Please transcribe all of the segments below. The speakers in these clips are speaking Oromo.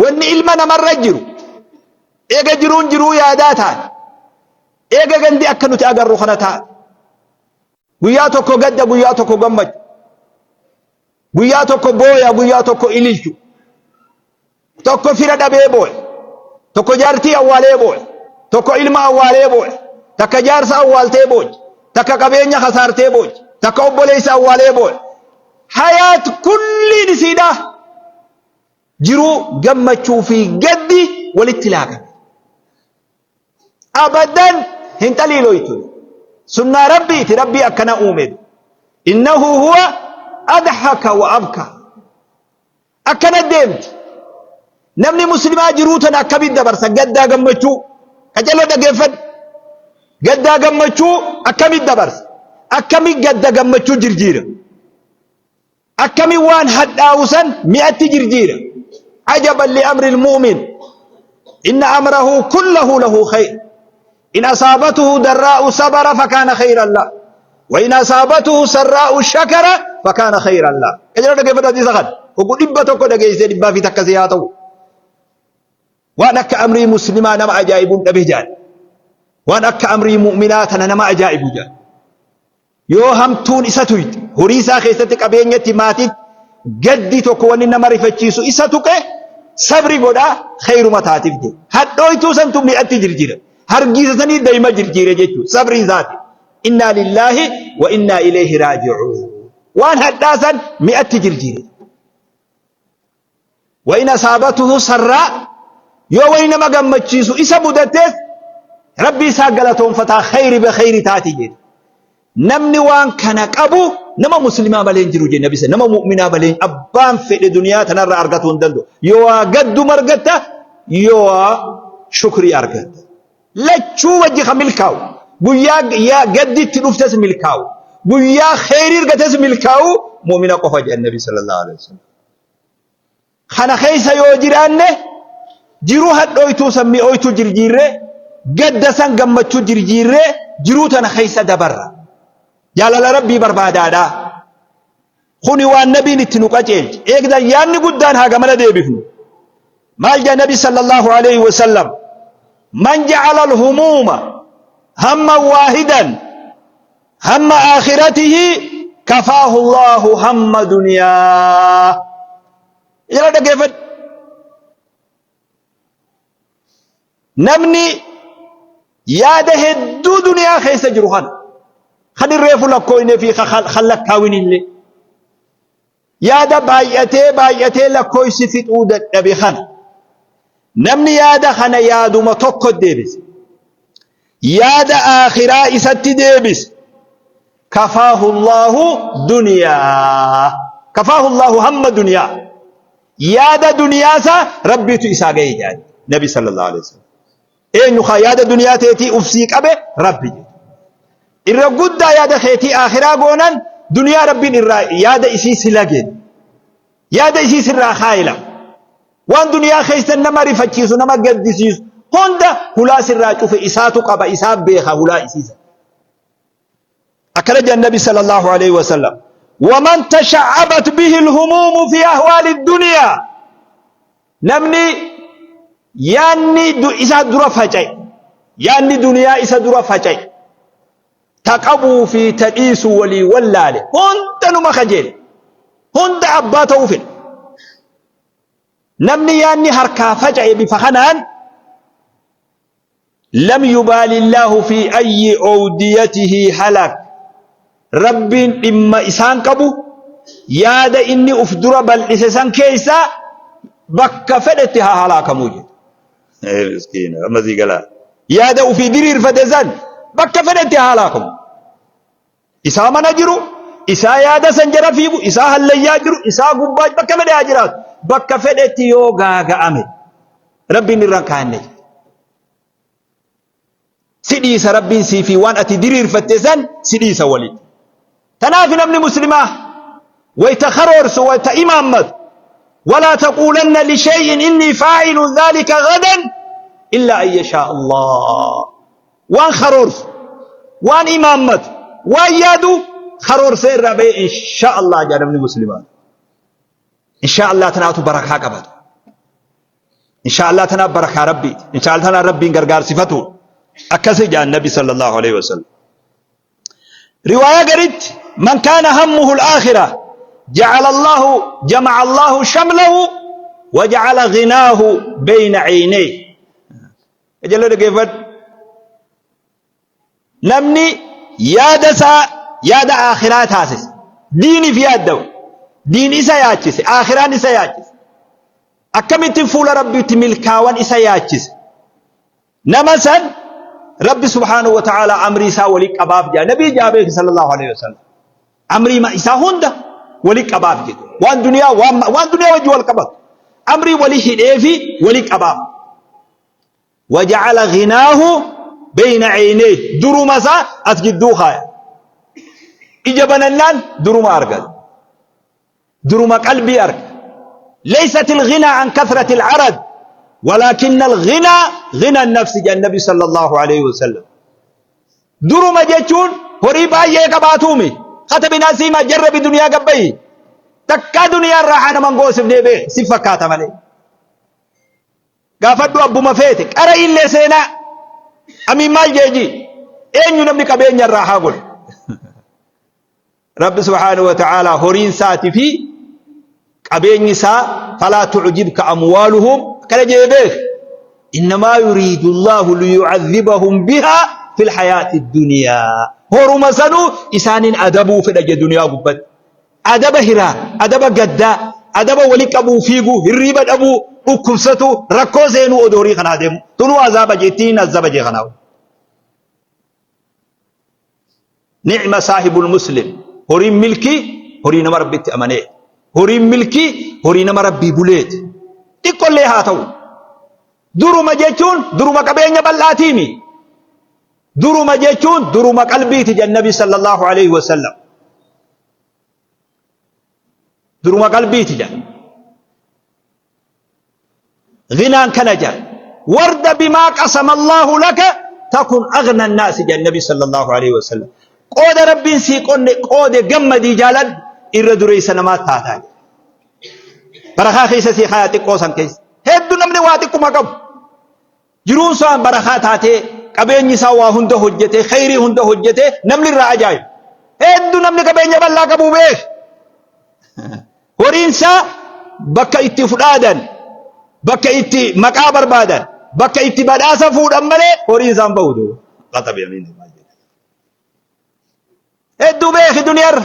Wanni ilma namarra jiru eega jiruun jiruu yaadaa taate, eega gandi akka nuti agarru kana taate, guyyaa tokko gadda, guyyaa tokko gammachu, guyyaa tokko booya, guyyaa tokko ililchu, tokko fira dhabee booya, tokko jaartii awwaalee booya, tokko ilma awwaalee booya, takka jaarsa awwaaltee boochi, takka qabeenya kasaartee boochi, takka obboleessa awwaalee booya. Hayaat kulliin isiidha. Jiruu gammachuu fi gaddi walitti laaqame. Abadan hin xaliiloytu. Sunnaa Rabbiiti, Rabbii akkana uume. Innahu huwa adhaka wa abka. Akkana deemti. Namni muslimaa jiruu tana akkamitti dabarsa? Gaddaa gammachuu. Qaceloo dhaggeeffadhu. Gaddaa gammachuu akkamitti dabarsa? Akkamitti gadda gammachuu jirjiira? Akkami waan hadhaawu san mi'atti jirjiira? Ajaban li amri lmu'min inna amrahu kullahu lahu khayr, in asaabatuhu darraa'u sabara fakaana khayran lah, wa in asaabatuhu sarraa'u shakara fakaana khayran lah. Qajeeloo dhaggeeffadhu hadiisa kana. Hogguu 100 dhageessee dhibbaa fi takka si haa ta'u. Waan akka amrii muslimaa nama ajaa'ibuun dhabe jaal. Waan akka amrii mu'minaa tana nama ajaa'ibu jaal. Yoo hamtuun isa tuyxe, horii isaa keessatti, qabeenyatti, maatiitti gaddi tokko, wanni nama rifachiisu isa tuqe, sabri godha, khayruma taatiif jedhe. Hadhooytuu santu mi'atti jirjira. Hargiisa sanii dayma jirjiire jechuudha. Sabrii isaati. Innaa lillaahi wa innaa ilayhi raaji'uun. Waan hadhaa san mi'atti jirjiire. Wa in asaabatuhu sarraa, yoo wani nama gammachiisu isa mudatees, Rabbii isaa galatoonfataa, khayri be khayri taati jedhe. Namni waan kana qabu nama muslimaa malee hin jiru jedhe nabi, nama mu'minaa malee abbaan fedhe duniyaa tanarra argatuu hin danda'u. Yoo waa gadduma argatta, yoo waa shukrii argatta. Lachuu wajji kan milkaa'u, guyyaa yaa gaddi itti dhuftes milkaa'u, guyyaa khayrii argates milkaa'u mu'mina qofa jedhan nabi sallallahu alaihi wasallam. Kana keessa yoo jiraanne, jiruu hadhooytuu san mi'ooytuu jirjiirree, gadda san gammachuu jirjiirree jiruu tana keessa dabarra. Jaalala Rabbii barbaadaadha. Kuni waan nabiin itti nu qaceelche. Eegdan yaadni guddaan haa gamana deebifnu. Maal jedha nabi sallallahu alaihi wasallam? Man ja'ala al-humuuma hamman waahidan hamma aakhiratihi kafaahu Allahu hamma duniyaa. Jala dhaggeeffadhu. Namni yaada hedduu duniyaa keessa jiru kana kan irreefu lakkooyne fi kan lakkaawin illee, yaada baay'atee baay'atee lakkooysi fixuu dadhabe kana, namni yaada kana yaaduma tokko deebise, yaada aakhiraa isatti deebise, kafaahu Allahu duniyaa, kafaahu Allahu hamma duniyaa, yaada duniyaa isaa Rabbiitu isaa ga'e jedhan nabi sallallahu alaihi wasallam. Eenyu kaa yaada duniyaa teetii ufsii qabe? Rabbi jedhe. Irra guddaa yaada keetii aakhiraa goonan, duniyaa Rabbiin irraa yaada isii si lageen, yaada isii sirraa kaayila. Waan duniyaa keessa nama rifachiisu, nama gaddisiisu hunda hulaa sirraa cufe, isaatu qaba, isaa beeka hulaa isiisa. Akkana jedhan nabi sallallahu alaihi wasallam: waman tasha'abat bihi alhumuumu fi ahwaali duniyaa, namni yaanni isa dura faca'e, yaanni duniyaa isa dura faca'e, ta qabuu fi ta dhiisu walii wallaale, hunda numa kajeele, hunda abbaa ta'uu fedhe, namni yaanni harkaa faca'e bifa kanaan, lam yubaali Allaahu fi ayyi owdiyatihi halak, Rabbiin dhimma isaan qabu, yaada inni uf dura bal'ise san keessa bakka fedhetti haa halaakamuu jedhe. Miskiina amma sii galaa. Yaada ufii diriirfate san bakka fedhetti haa halaakamu. Isaa mana jiru, isaa yaada san jala fiigu, isaa hallayyaa jiru, isaa gubbaa, bakka fedhe haa jiraatu. Bakka fedhetti yoo gaaga'ame Rabbiin irra hin kaa'anne jedhe. Si dhiisa Rabbiin sii fi waan ati diriirfatte san si dhiisa walitti. Tanaaf namni muslimaa wayta karoorsu, wayta imaammatu, walaa taquulanna lishay'in innii faa'ilun dhaalika gadan illaa an yashaa Allah. Waan karoorsu, waan imaammatu, waan yaadu karoorsee irraa bahee insha Allah jedha namni muslimaa. Insha Allah tanaatu barakaa qabata. Inshaallah tanaaf barakaa Rabbiiti. Inshaallah tanaan Rabbiin gargaarsifatu. Akkasi jaan Nabi sallallahu alaihi wasallam. Riwaayaa garitti man kaana hammuhu al-aakhirah ja'ala Allahu jama'a Allahu shamlahu wa ja'ala ghinaahu bayna 'aynayhi. Qajeeloo dhaggeeffadhu. Namni yaada isaa yaada aakhiraa taasise. Diiniif yaadda'u. Diin isa yaachise. Aakhiraan isa yaachise. Akkamittiin fuula Rabbiitti milkaawan isa yaachise. Nama san Rabbi subhaanahu wa ta'ala amrii isaa walii qabaaf jedha. Nabii jaabeeki sallallahu alaihi wasallam. Amrii isaa hunda walii qabaaf jedhe. Waan duniyaa waan duniyaa wajji wal qabatu. Amrii walii hidhee fi walii qabaaf. Waja'ala ghinaahu beyna ceyneyh duruma isaa as jidduu kaaya. Ija banannaan duruma argata. Duruma qalbii arga. Leysat ilghinaa an kathrati il'arad walaakinna alghinaa ghina nafsi jedhan Nabi sallallahu alaihi wasallam. Duruma jechuun horii baay'ee qabaatuumi. Katabi nasiima jarrabi duniyaa gabbayi. Takkaa duniyaa irraa haadha mangoosifnee beek si fakkaata malee. Gaafadhu abbuma feete qara illee seenaa amiin maal jeeji eenyu namni qabeenya irraa haa godhu. Rabbi subhaanahu wa ta'ala horiin isaati fi qabeenyi isaa falaa tu'jibka amwaaluhum akkana jee beek innamaa yuriidu Allahu liyu'adhibahum bihaa fil hayaati duniyaa horuma sanuu isaaniin adabuu fedha jee duniyaa gubbatti. Adaba hiraa, adaba gaddaa, adaba wali qabuu fiiguu, hirriiba dhabuu, dhukkubsatuu, rakkoo seenuu odoo horii kanaa deemu. Tunuu azaaba jee ittiin azaba jee kanaa. Ni'ma saahibul muslim. Horiin milkii horii nama rabbitti amanee. Horiin milkii horii nama rabbii buleeti. Xiqqollee haa ta'u. Duruma jechuun duruma qabeenya bal'aatiimi. Duruma jechuun duruma qalbiiti jedhan Nabi sallallahu alaihi wasallam. Duruma qalbiiti jedhan. Ghinaan kana jedhan. Warda bimaa qasama Allahu laka takun aghna annaasi jedhan Nabi sallallahu alaihi wasallam. Qooda Rabbiin sii qonne qoode gammadii jaaladhu irra dureessa namaa taataa jedhan. Barakaa keessa sii kaayaa xiqqoo san keessa. Hedduu namni waa xiqquma qabu. Jiruun isaa barakaa taatee qabeenyi isaa waa hunda hojjetee kheyrii hunda hojjetee namni irraa ajaa'ibu. Hedduu namni qabeenya bal'aa qabu beek. Horiin isaa bakka itti fudhaadan, bakka itti maqaa barbaadan, bakka itti badhaasa fuudhan malee horiin isaan bahu. Qaxabi amiin. Hedduu beeki duniyaarra.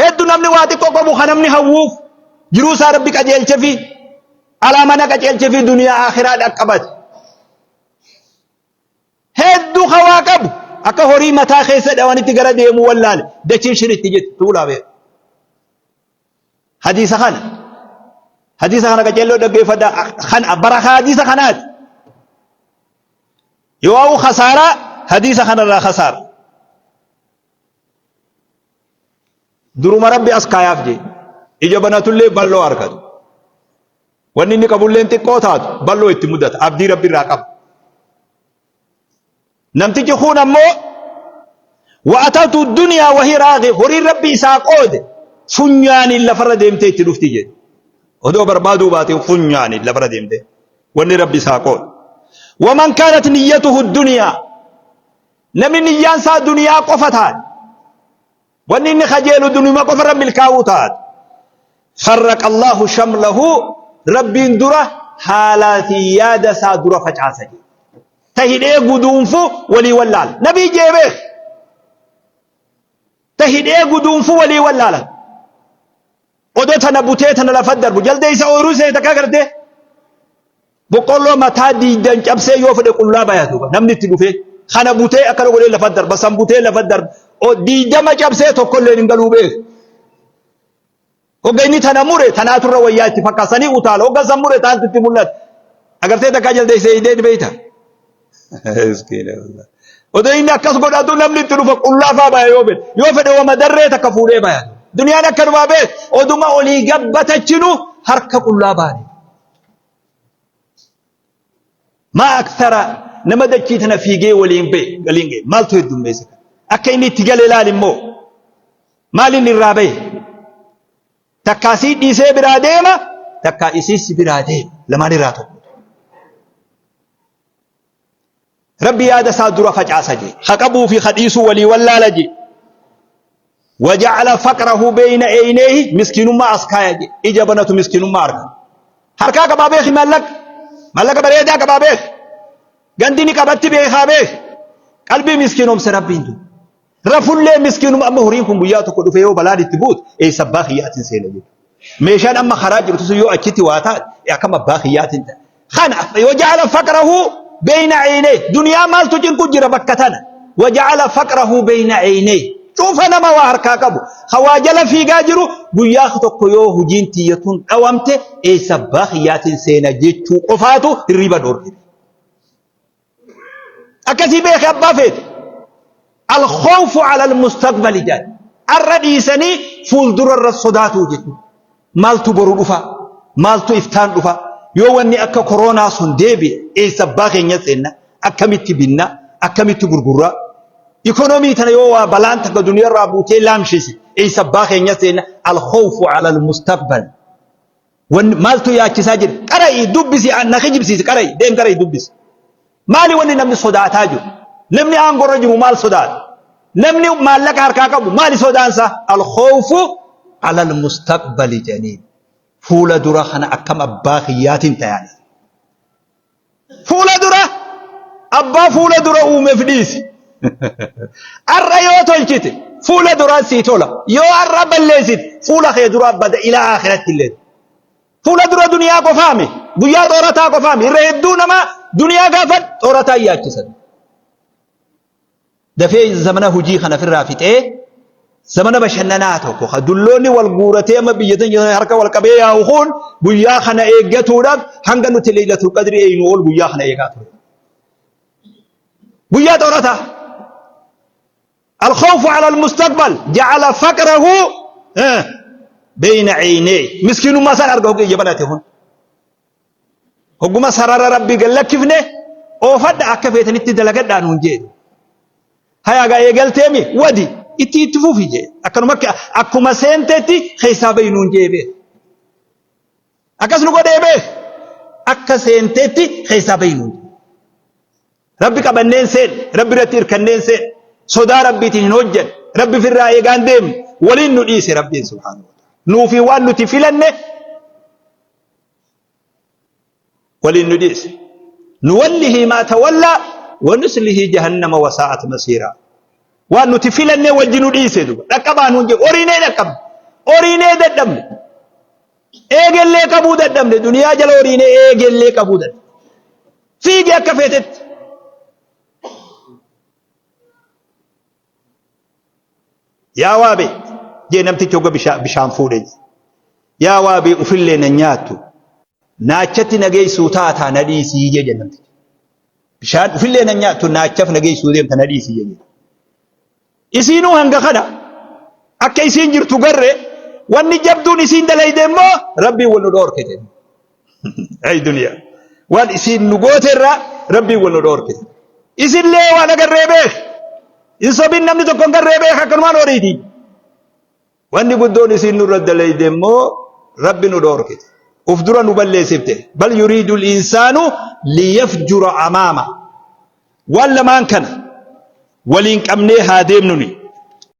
Heddu namni waa xiqqoo qabu kan namni hawwuuf jiruu isaa rabbi qajeelchefi alaa mana qajeelchefi duniyaa akhiraa dhaqqabate. Heddu ka waa qabu akka horii mataa keessa dhawanitti gara deemu wallaale dachiin shiritti jetti tuulaa beeku. Hadiisa kana hadiisa kana qajeelloo dhaggeeffadha kan barakaa hadiisa kanaati. Yoo hawwu khasaaraa hadiisa kanarraa khasaara. Duruma Rabbi as kaayaaf jee. Ija banatullee bal'oo argatu. Wanni inni qabulleen xiqqoo taatu bal'oo itti mudata. Abdii Rabbi irraa qaba. Namtichi kun ammoo wa'atatu duniyaa wahii raaqi horiin Rabbi isaa qoode funyaaniin lafarra deemtee itti dhufti jedhe. Odoo barbaaduu baate funyaaniin lafarra deemtee wanni Rabbi isaa qoode. Waman kaanat niyyatuhu duniyaa Namni niyyaan isaa duniyaa qofa taate, wanni inni kajeelu duniyuma qofa irra milkaa'uu taate, farraqa Allahu shamlahu Rabbiin dura haalaa fi yaada isaa dura facaasa jedhe. Ta hidhee guduunfu walii wallaala. Nabii jee beek. Ta hidhee guduunfu walii wallaala. Odoo tana butee tana lafa darbu jaldeessa ooyiruu see takka gartee boqqolloo mataa diidan cabsee yoo fedhe qullaa baya duuba namni itti dhufee kana butee akkana godhee lafa darba san butee lafa darba diidama cabsee tokkolleen hin galuu beeku. Hogga inni tana mure tanaatu irra wayyaa itti fakkaasanii utaala hogga san mure taantu itti mul'ata. Agartee takkaa jaldeessa eeydee ni beeyta. Miskiina wallah. Odoo inni akkas godhatu namni itti dhufa qullaa faa baya yoo fedhe. Yoo fedhe wama darree takka fuudhee baya. Duniyaan akkanumaa beek. Oduma olii gabbatachinu harka qullaa baane. Maa akthara nama dachii tana fiigee waliin bahe galiin gahe maaltu heddummeesse kana. Akka inni itti gale ilaali immoo. Maal inni irraa bahe. Takkaa sii dhiisee biraa deema. takkaa isii si biraa deema. Lamaan irraa tokko. Rabbi yaada isaa dura facaasa jee. Ha qabuu fi ha dhiisuu walii wallaala jee. Waja'ala faqrahu beeyna eeyneehi miskiinummaa as kaaya jee. Ija banatu miskiinummaa arga. Harkaa qabaa beeki maallaqa. Maallaqa bareedaa qabaa beeki. Gandi ni qabatti beekaa beeki. Qalbii miskiinomse Rabbiin du. Rafullee miskiinuma amma horiin kun guyyaa tokko dhufee yoo balaan itti buute eessa abbaa kiyyaatiin seena jechuudha. Meeshaan amma karaa jirtu sun yoo achitti waa taate akkam abbaa kiyyaatiin ta'a. Kana waja'ala faqrahu beeyna ceynee duniyaa maaltu cinqu jira bakka tana waja'ala faqrahu beeyna ceynee cufa nama waa harkaa qabu hawaa jala fiigaa jiru guyyaa tokko yoo hojiin tiyya tun dhawamte eessa abbaa kiyyaatiin seena jechuu qofaatu hirriba dhoorke. Akkasii beeke abbaa feete. Alkhawfu ala almustaqbali jedhan. Arra dhiisanii fuuldura irra sodaatuu jechuudha. Maaltu boru dhufa? Maaltu iftaan dhufa? Yoo wanni akka koroonaa sun deebi'e eessa abbaa keenya seenna? Akkamitti binna? Akkamitti gurgurra? Ikonomii tana yoo waa balaan takka duniyaarraa buutee laamshise eessa abbaa keenya seenna? Alkhawfu ala almustaqbal. Wanni maaltu yaachisaa jira? Qara'i dubbisi na kijibsiisi qara'i deem qara'i dubbisi. Maali wanni namni sodaataa jiru? Namni aangorra jiru maal sodaata? Namni maallaqa harkaa qabu maali sodaansa? Alkhawfu alal mustaqbali jedhanii fuula dura kana akkam abbaa kiyyaatiin tayaani. Fuula dura abbaa fuula dura uumeef dhiisi. Har'a yoo tolchite fuula duraan sii tola. Yoo har'a balleessite fuula kee duraa bada ilaa akhiratti illee. Fuula dura duniyaa qofaami. Guyyaa xoorataa qofaami. Irra hedduu nama duniyaa gaafan xoorataa yaachisan. Dafee zamana hujii kana ofirraa fixee zamana bashannanaa tokko ka dulloonni wal guuratee amma biyya teenya harka wal qabee yaa'u kun guyyaa kana eeggatuudhaaf hanga nuti leeylatul qadri eeynu ol guyyaa kana eegaa ture. Guyyaa xoorataa. الخوف على المستقبل جعل فقره بين عينيه مسكين ما سان أرجوك يجبناته هون Hogguma sarara Rabbii gad lakkifne oofadha akka feetanitti dalagadhaa nuun jedhe. Hayaa gaa eegalteemi wadi itti itti fufi jedhe. Akkanuma akkuma seentetti keessaa bahi nuun jedhe beek. Akkas nu godhee beek. Akka seentetti keessaa bahi nuun jedhe. Rabbi qabanneen seen, Rabbi irratti hirkanneen seen, sodaa Rabbiitiin hin hojjanne, Rabbi firraa eegaan deemne, waliin nu dhiise Rabbiin subhaanahu wa ta'ala. Nuufi waan nuti filanne waliin nu dhiise. Nuwallihi maa tawallaa wa nuslihi jahannama wa saa'at masiiraa. Waan nuti filannee wajji nu dhiise duba. Dhaqqabaa nuun jedhu horiinee dhaqqabne. Horiinee dadhabne. Eegellee qabuu dadhabne. Duniyaa jala horiinee eegellee qabuu dadhabne. Fiigi akka feetetti. Yaa waabe jee namtichi hogga bishaan fuudhe jee. Yaa waabee ufillee na nyaattu naachatti na geessuu taataa na dhiisii jee jedhe namtichi. Bishaan ufillee na nyaattu naachaf na geessuu deemta na dhiisii jee jedhe. Isiinuu hanga kana akka isiin jirtu garre wanni jabduun isiin dalayde immoo rabbiin wal nu dhoorke jedhe. Ay duniyaa waan isiin nu goote irraa rabbiin wal nu dhoorke. Isinlee waan agarree beek. Hin sobin namni tokko hin garree beek akkanumaan horiiti. Wanni guddoon isiin nurra dalayde immoo rabbi nu dhoorkite. Uf dura nu balleessifte. Bal yuriidu insaanu liyafjura amaama. Waan lamaan kana waliin qabnee haa deemnuni.